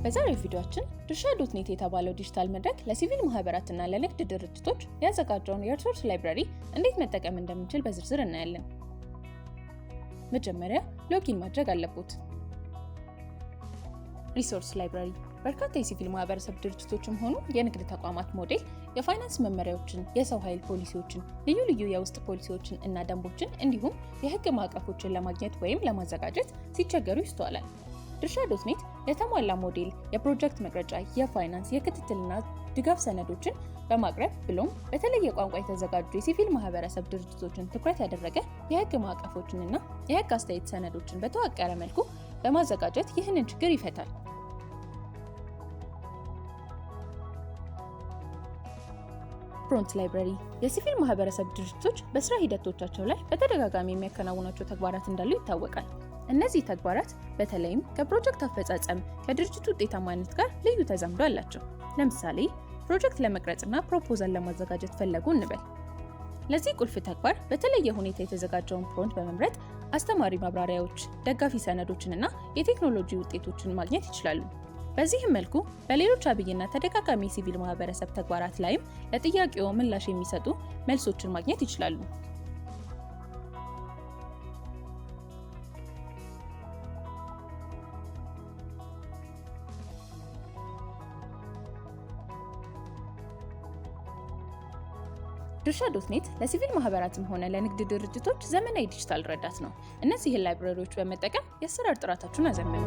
በዛሬው ቪዲዮአችን ድርሻ.net የተባለው ዲጂታል መድረክ ለሲቪል ማህበራትና ለንግድ ድርጅቶች ያዘጋጀውን የ resource library እንዴት መጠቀም እንደምንችል በዝርዝር እናያለን። መጀመሪያ login ማድረግ አለቦት። Resource library በርካታ የሲቪል ማህበረሰብ ድርጅቶችም ሆኑ የንግድ ተቋማት ሞዴል፣ የፋይናንስ መመሪያዎችን፣ የሰው ኃይል ፖሊሲዎችን፣ ልዩ ልዩ የውስጥ ፖሊሲዎችን እና ደንቦችን እንዲሁም የህግ ማዕቀፎችን ለማግኘት ወይም ለማዘጋጀት ሲቸገሩ ይስተዋላል። ድርሻ.net የተሟላ ሞዴል፣ የፕሮጀክት መቅረጫ፣ የፋይናንስ፣ የክትትልና ድጋፍ ሰነዶችን በማቅረብ ብሎም በተለየ ቋንቋ የተዘጋጁ የሲቪል ማህበረሰብ ድርጅቶችን ትኩረት ያደረገ የህግ ማዕቀፎችንና የህግ አስተያየት ሰነዶችን በተዋቀረ መልኩ በማዘጋጀት ይህንን ችግር ይፈታል። Prompt library የሲቪል ማህበረሰብ ድርጅቶች በስራ ሂደቶቻቸው ላይ በተደጋጋሚ የሚያከናውኗቸው ተግባራት እንዳሉ ይታወቃል። እነዚህ ተግባራት በተለይም ከፕሮጀክት አፈጻጸም፣ ከድርጅቱ ውጤታማነት ጋር ልዩ ተዛምዶ አላቸው። ለምሳሌ ፕሮጀክት ለመቅረጽና ፕሮፖዛል ለማዘጋጀት ፈለጉ እንበል። ለዚህ ቁልፍ ተግባር በተለየ ሁኔታ የተዘጋጀውን prompt በመምረጥ አስተማሪ ማብራሪያዎች፣ ደጋፊ ሰነዶችንና የቴክኖሎጂ ውጤቶችን ማግኘት ይችላሉ። በዚህም መልኩ በሌሎች አብይና ተደጋጋሚ የሲቪል ማህበረሰብ ተግባራት ላይም ለጥያቄው ምላሽ የሚሰጡ መልሶችን ማግኘት ይችላሉ። ድርሻ.net ለሲቪል ማህበራትም ሆነ ለንግድ ድርጅቶች ዘመናዊ ዲጂታል ረዳት ነው። እነዚህን library ዎች በመጠቀም የአሰራር ጥራታችሁን አዘምኑ።